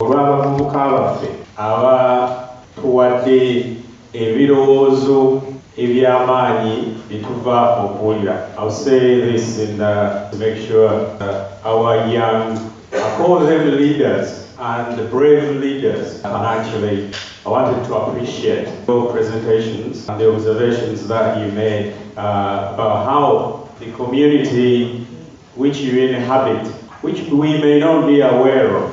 Olw'abavubuka baffe abatuwadde ebirowoozo eby'amaanyi bye tuva okuwulira. I'll say this in to make sure that our young, I call them leaders and brave leaders, and actually I wanted to appreciate your presentations and the observations that you made about how the community which you inhabit, which we may not be aware of,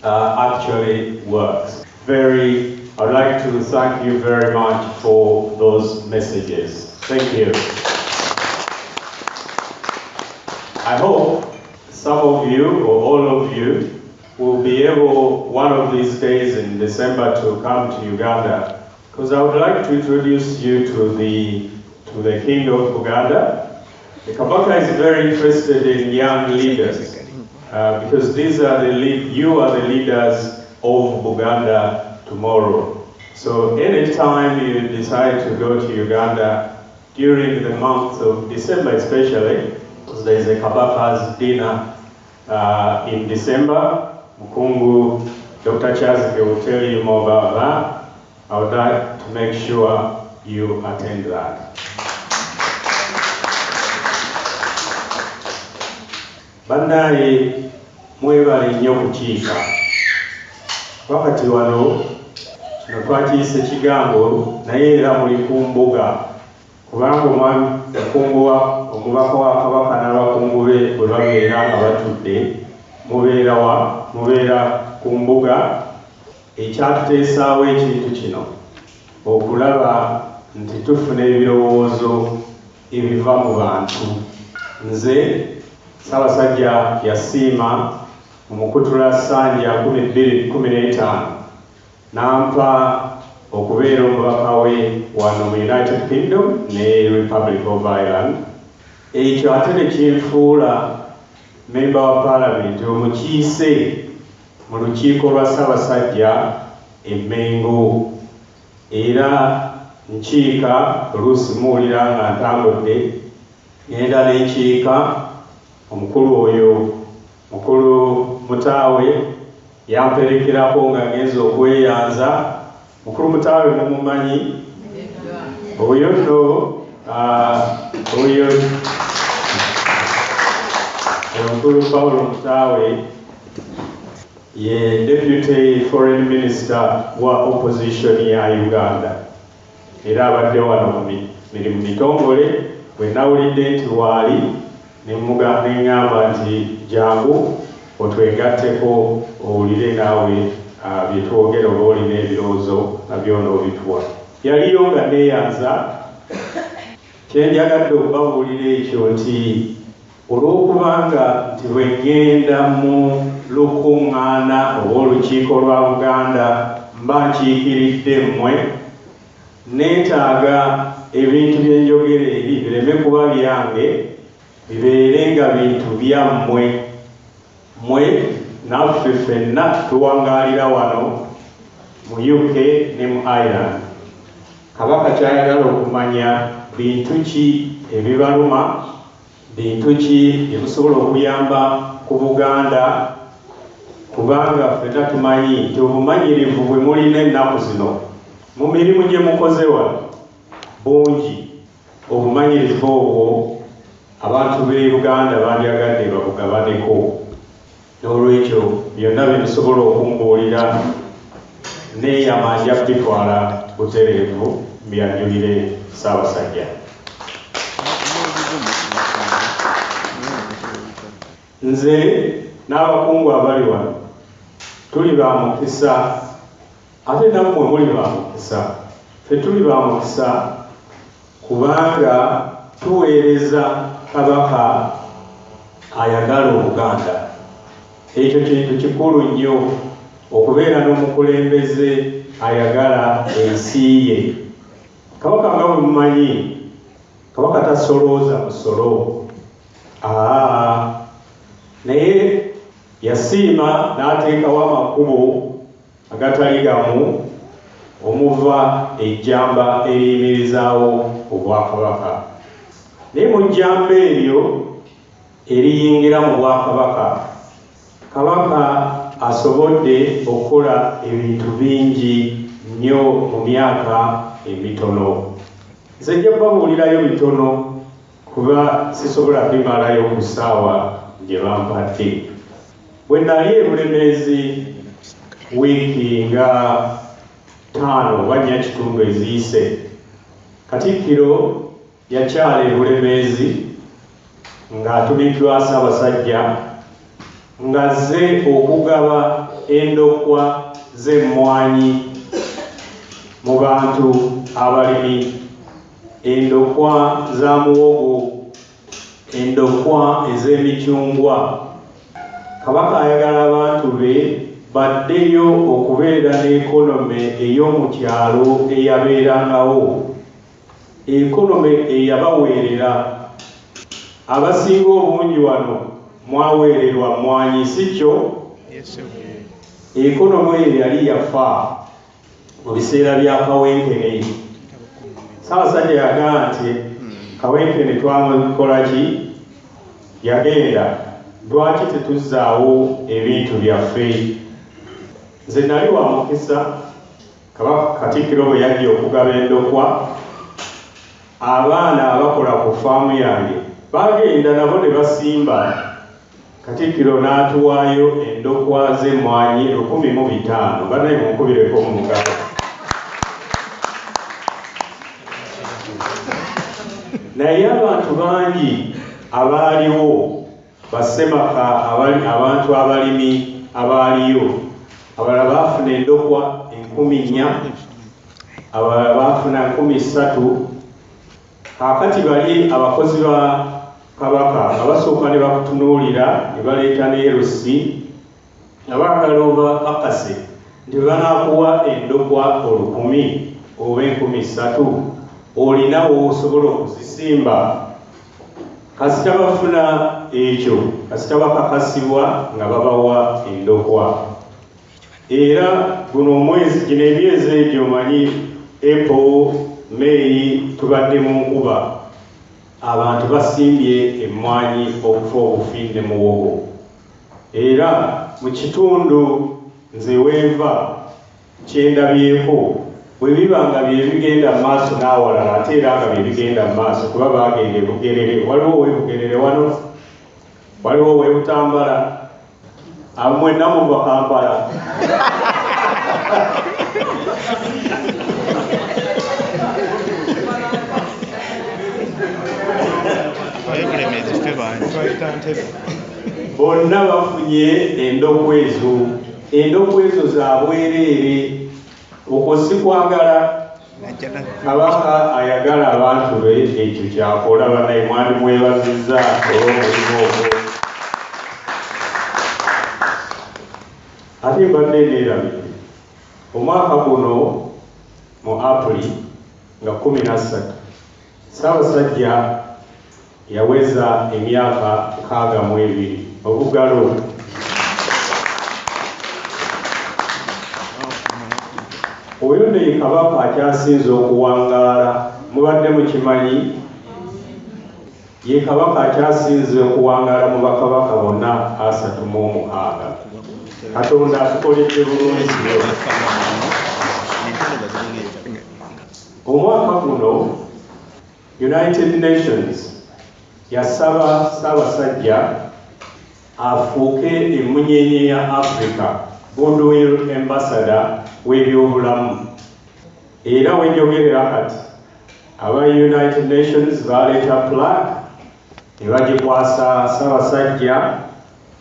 actually works. I'd like to thank you very much for those messages. Thank you. I hope some of you or all of you will be able one of these days in December to come to Uganda, because I would like to introduce you to the King of Buganda. The Kabaka is very interested in young leaders, because you are the leaders of Buganda tomorrow. So anytime you decide to go to Uganda during the month of December especially, because there is a Kabaka's dinner in December, Mukungu, Dr. Kyazike will tell you more about that. I would like to make sure you attend that. Bannaye mwebale nnyo kukiika. Wakati wano kino twakiyise kigambo, naye era muli ku mbuga, kubanga omubaka wa Kabaka n'abakungu be bwe babeera nga batudde, mubeera wa? Mubeera ku mbuga. Ekyatuteesaawo ekintu kino okulaba nti tufuna ebirowoozo ebiva mu bantu. Nze Ssaabasajja yasiima mu Mukutula Ssanja 2015 n'ampa okubeera omubaka we wano mu United Kingdom ne Republic of Ireland. Ekyo ate ne kinfuula memba wa Parliament omukiise mu lukiiko lwa Ssaabasajja e Mmengo. Era nkiika oluusi muwulira nga ntambudde, ngenda ne nkiika. Omukulu oyo, Mukulu Mutaawe, yamperekerako nga ngenze okweyanza. Mukulu Mutaawe mumumanyi? Oyo nno, oyo Mukulu Paulo Mutaawe ye Deputy Foreign Minister wa opposition ya Uganda. Era abadde wano mu mirimu mitongole. Bwe nawulidde nti waali, ne ŋŋamba nti jangu otwegatteko owulire naawe bye twogera, oba olina ebirowoozo nabyo n'obituwa. Yaliyo nga neeyanza. Kye njagadde okubabuulira ekyo nti olw'okubanga nti bwe ŋŋenda mu lukuŋŋaana oba olukiiko lwa Buganda mba nkiikiridde mmwe, neetaaga ebintu bye njogera eri bireme kuba byange, bibeere nga bintu byammwe. Mmwe naffe ffenna tuwangaalira wano mu UK ne mu Ireland. Kabaka ky'ayagala okumanya bintu ki ebibaluma, bintu ki ebisobola okuyamba ku Buganda, kubanga ffenna tumanyi nti obumanyirivu bwe mulina ennaku zino mu mirimu gye mukoze wano bungi. Obumanyirivu obwo abantu b'e Buganda bandyagadde babugabaneko. N'olwekyo byonna bye musobola okumbuulira neeyama nja kubitwala butereevu mbyanjulire Ssaabasajja. Nze n'abakungu abali wano tuli ba mukisa, ate nammwe muli ba mukisa. Ffe tuli ba mukisa kubanga tuweereza Kabaka ayagala Obuganda. Ekyo kintu kikulu nnyo okubeera n'omukulembeze ayagala ensi ye. Kabaka nga bwe mumanyi, Kabaka tasolooza musolo. Naye yasiima n'ateekawo amakubo agatali gamu omuva ejjamba eriyimirizaawo Obwakabaka. Naye mu jjamba eryo eriyingira mu Bwakabaka, Kabaka asobodde okukola ebintu bingi nnyo mu myaka emitono. Nze nja kubabuulirayo bitono kuba sisobola bimalayo ku ssaawa gye bampadde. Bwe nali e Bulemeezi wiiki nga 5 oba 4 kitundu eziyise, Katikkiro yakyala e Bulemeezi ng'atumiddwa Ssaabasajja ng'azze okugaba endokwa z'emmwanyi mu bantu abalimi, endokwa za muwogo, endokwa ez'emicungwa. Kabaka ayagala abantu be baddeyo okubeera n'ekonome ey'omu kyalo eyabeerangawo, ekonome eyabaweerera. Abasinga obungi wano mwaweererwa mmwanyi, si kyo? Ekonome eyo yali yafa mu biseera bya Kawenkene. Ssaabasajja yagamba nti Kawenkene twamukola ki? Yagenda. Lwaki tetuzzaawo ebintu byaffe? Nze nali wa mukisa, Kabaka Katikkiro bwe yajja okugaba endokwa, abaana abakola ku faamu yange baagenda nabo ne basimba. Katikkiro n'atuwaayo endokwa z'emmwanyi 1,500. Bannaye munkubireko mu ngalo. Naye abantu bangi abaaliwo, bassemaka, abantu abalimi abaaliyo, abalala baafuna endokwa 4,000, abalala baafuna 3,000. Kaakati bali abakozi ba Kabaka nga basooka ne bakutunuulira ne baleeta n'erusi nga baagala obakakase nti bwe banaakuwa endokwa 1,000 oba 3,000 olina w'osobola okuzisimba. Kasita bafuna ekyo, kasita bakakasibwa nga babawa endokwa. Era guno omwezi, gino emyezi egyo omanyi April, May tubadde mu nkuba, abantu basimbye emmwanyi okufa obufi ne muwogo. Era mu kitundu nze wenva kyendabyeko bwe biba nga bye bigenda mu maaso n'awalala, ate era nga bye bigenda mu maaso kuba baagenda e Bugerere. Waliwo ow'e Bugerere wano, waliwo ow'e Butambala, mwenna muva Kampala. Bonna bafunye endokwa ezo. Endokwa ezo za bwereere. Okwo si kwagala. Kabaka ayagala abantu be, ekyo kyakola. Bannaye mwandimwebazizza olw'omulimu ogwo. Ate mbadde neerabidde, omwaka guno mu Apuli nga 13 Ssaabasajja yaweza emyaka 62 obugalo. Oyo nno ye Kabaka akyasinze okuwangaala. Mubadde mukimanyi? Ye Kabaka akyasinze okuwangaala mu bakabaka bonna 36. Katonda atukoledde bulungi nnyo. Omwaka guno United Nations yasaba Ssaabasajja afuuke emmunyeenye ya Africa, Goodwill Ambassador w'ebyobulamu. Era we njogerera kati aba United Nations baleeta plaque ne bagikwasa Ssaabasajja,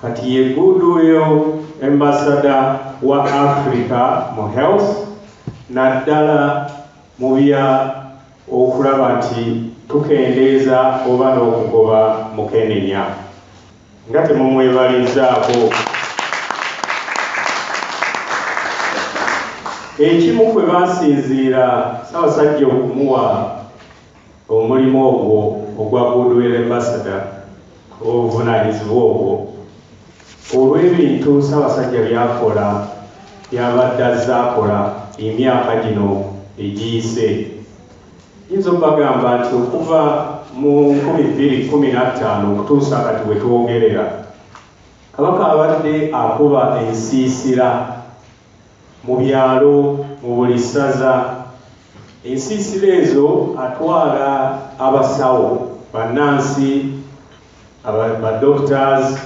kati ye Goodwill Ambassador wa Africa mu health, naddala mu bya okulaba nti tukendeeza oba n'okugoba mukenenya. Nga temumwebalizzaako. Ekimu kwe baasinziira Ssaabasajja okumuwa omulimu ogwo ogwa Goodwill Ambassador, obuvunaanyizibwa obwo, olw'ebintu Ssaabasajja by'akola, by'abadde azze akola emyaka gino egiyise. Nyinza okubagamba nti okuva mu 2015 okutuusa kati we twogerera, Kabaka abadde akuba ensiisira mu byalo, mu buli ssaza. Ensiisira ezo atwala abasawo, bannansi, ba doctors,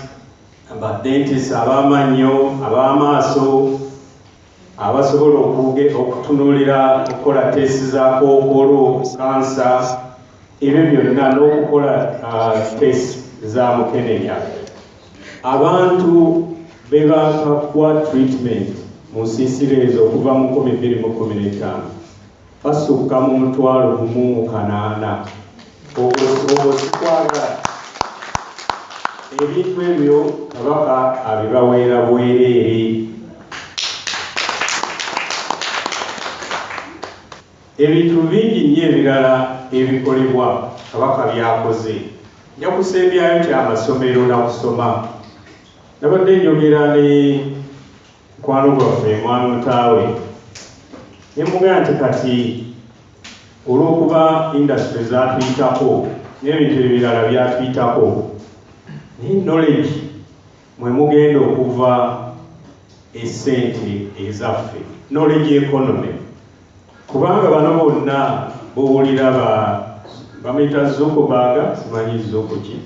ba dentists, ab'amannyo, ab'amaaso, abasobola okutunuulira okukola test za kookolo, kansa, ebyo byonna, n'okukola test za mukenenya. Abantu be bakakuwa treatment mu nsiisira ezo okuva mu 2015 basukka mu 1,800. Obwo sikwagala. Ebintu ebyo Kabaka abibaweera bwereere. Ebintu bingi nnyo ebirala ebikolebwa Kabaka byakoze. Nja kusembyayo kyamasomero na kusoma. Nabadde njogera ne mukwano gwaffe Mwami Mutaawe, ne mugamba nti kati olw'okuba industry zatuyitako n'ebintu ebirala byatuyitako, naye knowledge mwe mugenda okuva essente ezaffe, knowledge economy. Kubanga bano bonna bowulira bamuyita Zuckerberg, simanyi Zukuki,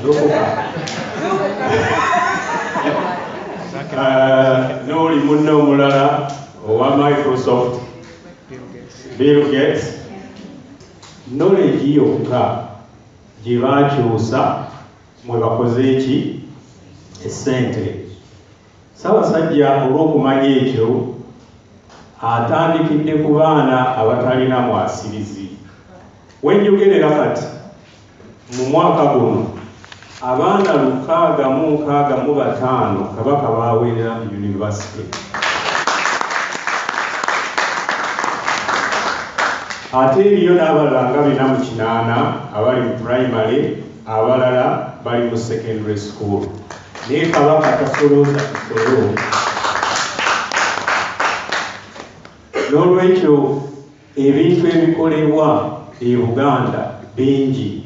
Zuckerberg, n'oli munne omulala owa Microsoft, Bill Gates, knowledge yokka gye bakyusa mwe bakoze eki essente. Ssaabasajja olw'okumanya ekyo atandikidde ku baana abatalina mwasirizi. Wenjogerera kati mu mwaka guno abaana 665 Kabaka baweerera mu yunivasite. Ate eriyo n'abalala nga 408 abali mu primary, abalala bali mu secondary school. Naye Kabaka tasolooza kisolo. N'olwekyo ebintu ebikolebwa e Buganda bingi.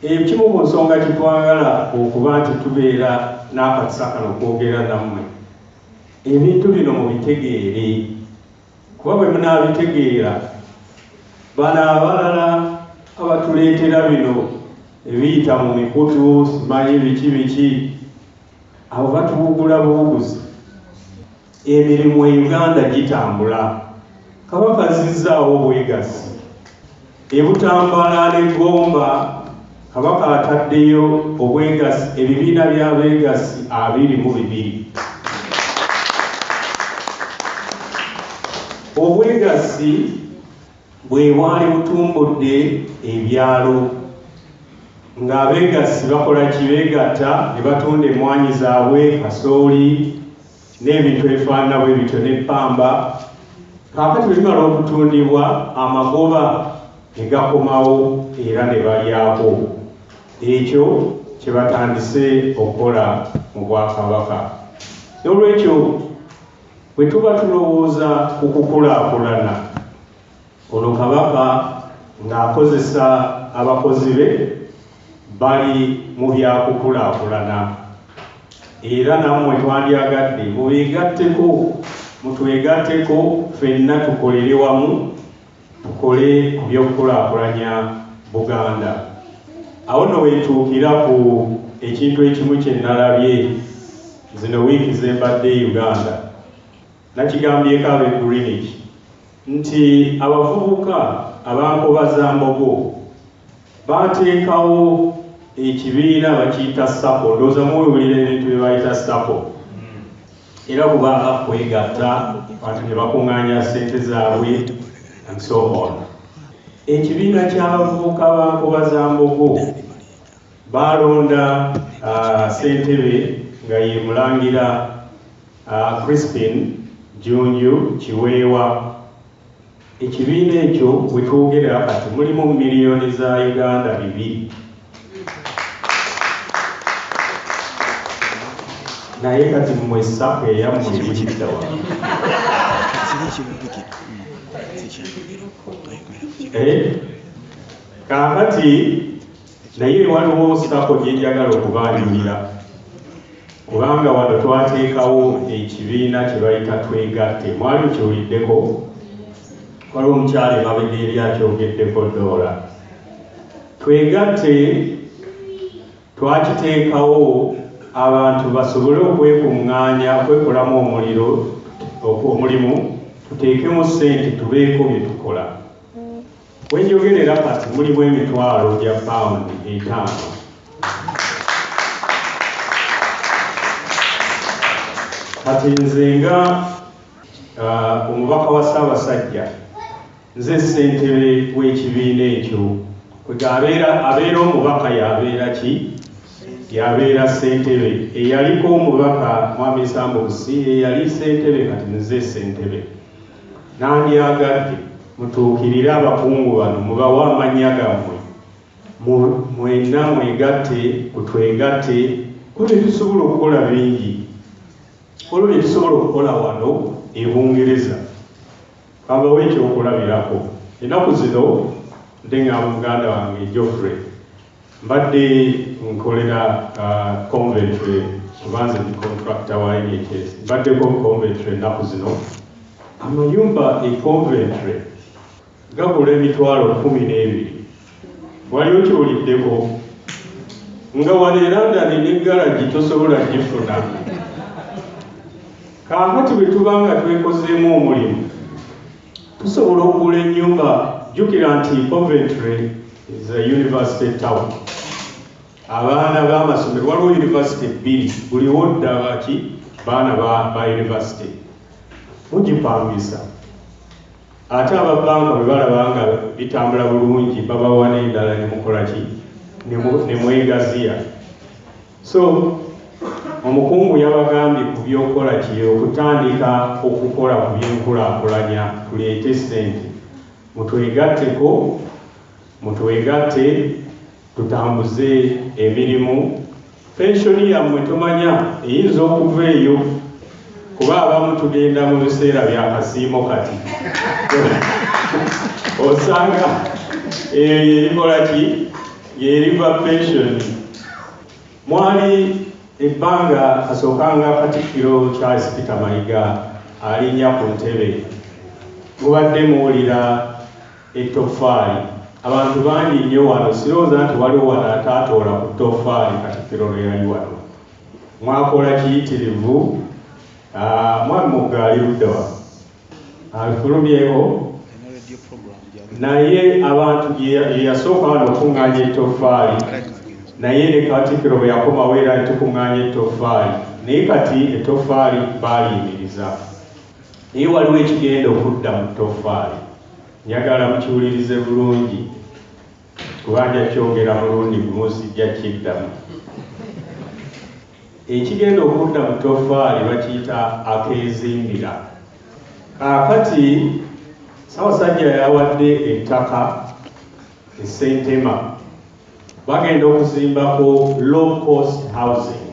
Ekimu ku nsonga kitwagala okuba nti tubeera n'akakisa kano okwogera nammwe, ebintu bino mubitegeere, kuba bwe munaabitegeera bano abalala abatuleetera bino ebiyita mu mikutu simanyi biki biki, abo batuwugula buwuguzi. Emirimu e Uganda gitambula. Kabaka azizzaawo obwegassi. E Butambala ne Gomba Kabaka ataddeyo obwegassi, ebibiina by'abeegassi 22. Obwegassi bwe bwali butumbudde ebyalo, ng'abeegassi bakola ki? Beegatta ne batunda emmwanyi zaabwe, kasooli n'ebintu ebifaanana bwe bityo n'eppamba. Kaakati bwe bimala okutundibwa, amagoba ne gakomawo era ne balyako. Ekyo kye batandise okukola mu Bwakabaka. N'olwekyo bwe tuba tulowooza ku kukulaakulana, ono Kabaka ng'akozesa abakozi be bali mu byakukulaakulana. Era nammwe twandyagadde mubeegatteko, mutwegatteko ffenna tukolere wamu, tukole ku by'okukulaakulanya Buganda. Awo nno weetuukira ku ekintu ekimu kye nalabye zino wiiki ze mbadde e Uganda. Nakigambyeko ab'e Greenwich nti abavubuka abankobazambogo baateekawo ekibiina bakiyita SACCO. Ndowooza muwulira ebintu bye bayita SACCO. Era kubanga kwegatta abantu ne bakuŋŋaanya ssente zaabwe and so on. Ekibiina ky'abavubuka ba Nkobazambogo baalonda ssentebe nga ye Mulangira Crispin Junju Kiweewa. Ekibiina ekyo we twogerera kati mulimu miliyoni za Uganda 2. Naye kati mmwe SACCO eyammwe erikidda wa? Kaakati naye waliwo SACCO gye njagala okubanjulira. Kubanga wano twateekawo ekibiina kye bayita Twegatte. Mwali mukiwuliddeko? Waliwo omukyala emabega eri akyogeddeko Doola. Twegatte twakiteekawo abantu basobole okwekuŋŋaanya, okwekolamu omulimu, tuteekemu ssente tubeeko bye tukola. We njogerera kati mulimu emitwalo gya pawundi 5. Kati nze nga omubaka wa Ssaabasajja, nze ssentebe w'ekibiina ekyo. Kwega abeera omubaka y'abeera ki? Y'abeera ssentebe. Eyaliko omubaka Mwami Sambusi eyali ssentebe, kati nze ssentebe. Nandyagadde mutuukirire abakungu bano, mubawe amannya gammwe, mwenna mwegatte ku Twegatte, kuba tetusobola okukola bingi. Olwo bye tusobola okukola wano e Bungereza. Kabawe ekyokulabirako. Ennaku zino ndenga muganda wange Geoffrey, mbadde nkolera Coventry, kubanze ndi contractor wa NHS. Mbaddeko mu Coventry ennaku zino. Amayumba e Coventry gagula emitwalo 12. Wali okiwuliddeko? Nga wano e London ne garagi tosobola gifuna. Kaakati bwe tuba nga twekozeemu omulimu, tusobola okugula ennyumba. Jjukira nti Coventry is a university town. Abaana b'amasomero, waliwo university 2, buli wodda baki baana ba university. Mugipangisa. Ate ababanka bwe balaba nga bitambula bulungi, babawa n'endala ne mukola ki? Ne mwegaziya. So omukungu yabagambye ku by'okukola ki, okutandika okukola ku by'enkulaakulanya, tuleete ssente. Mutwegatteko, mutwegatte, tutambuze emirimu. Pensioni yammwe tomanya eyinza okuva eyo, kuba abamu tugenda mu biseera bya kasiimo kati. Osanga eyo yerikola ki? Yeriva pensioni. Mwali ebbanga asookanga Katikkiro Charles Peter Mayiga alinnya ku ntebe, mubadde muwulira ettoffaali. Abantu bangi nnyo wano, sirowooza nti waliwo wano ataatoola ku ttoffaali Katikkiro lwe yali wano. Mwakola kiyitirivu. Mwami Mugga ali ludda wa? Alifulumyewo. Naye abantu ye yasooka wano okuŋŋaanya ettoffaali, naye ne Katikkiro bwe yakomawo era tukuŋŋaanya ettoffaali, naye kati ettoffaali baaliyimiriza. Naye waliwo ekigenda okudda mu ttoffaali. Njagala mukiwulirize bulungi, kuba nja kyogera mulundi gumu sijja kiddamu. Ekigenda okudda mu ttoffaali bakiyita akeezimbira. Kaakati Ssaabasajja yawadde ettaka e Ssentema, bagenda okuzimbako low cost housing,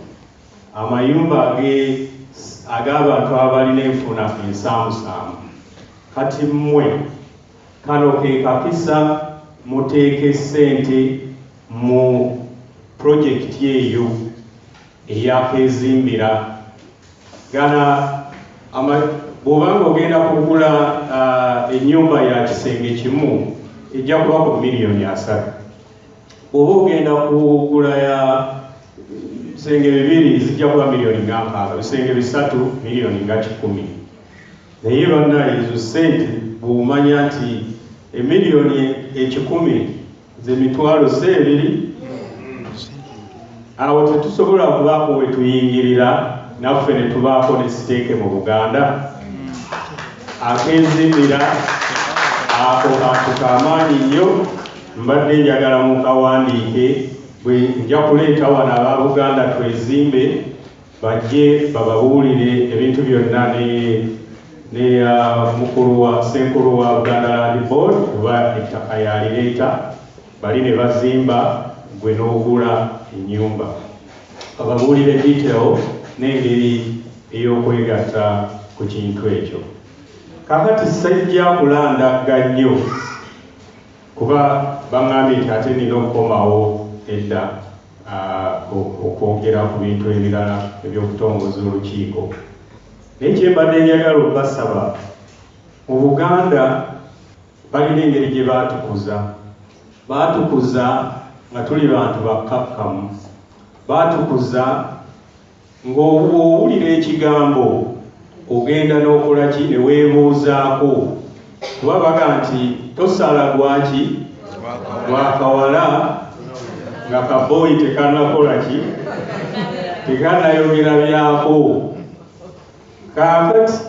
amayumba ag'abantu abalina enfuna ensaamusaamu. Kati mmwe kano ke kakisa muteeke ssente mu projekiti eyo eyakeezimbira. Gana bw'obanga ogenda kugula ennyumba ya kisenge kimu, ejja kuba ku miliyoni 3. Bw'oba ogenda kugula ya bisenge 2, zijja kuba miliyoni nga 60, bisenge 3 miliyoni nga 100. Naye bannaye ezo ssente bw'omanya nti emiliyoni 100 ze mitwalo 2, awo tetusobola kubaako we tuyingirira naffe ne tubaako ne siteeke mu Buganda. Akeezimbira ako kantu k'amaanyi nnyo, mbadde njagala mukawandiike. Bwe nja kuleeta wano aba Buganda Twezimbe bajje bababuulire ebintu byonna ne mukulu wa ssenkulu wa Buganda Land Board, kuba ettaka yalireeta, bali ne bazimba gwe n'ogula ennyumba. Bababuulire detail n'engeri ey'okwegatta ku kintu ekyo. Kaakati sajja kulandagga nnyo, kuba baŋŋambye nti ate nina okukomawo edda. Okwogera ku bintu ebirala ebyokutongoza olukiiko, naye kyembadde njagala okubasaba, mu Buganda balina engeri gye baatukuza. Baatukuza nga tuli bantu bakkakkamu, baatukuza ng'owulira ekigambo ogenda n'okola ki, ne weebuuzaako, kuba baga nti tosala gwaki gwakawala nga kabooyi tekanakola ki, tekanayogera byako. Kaakati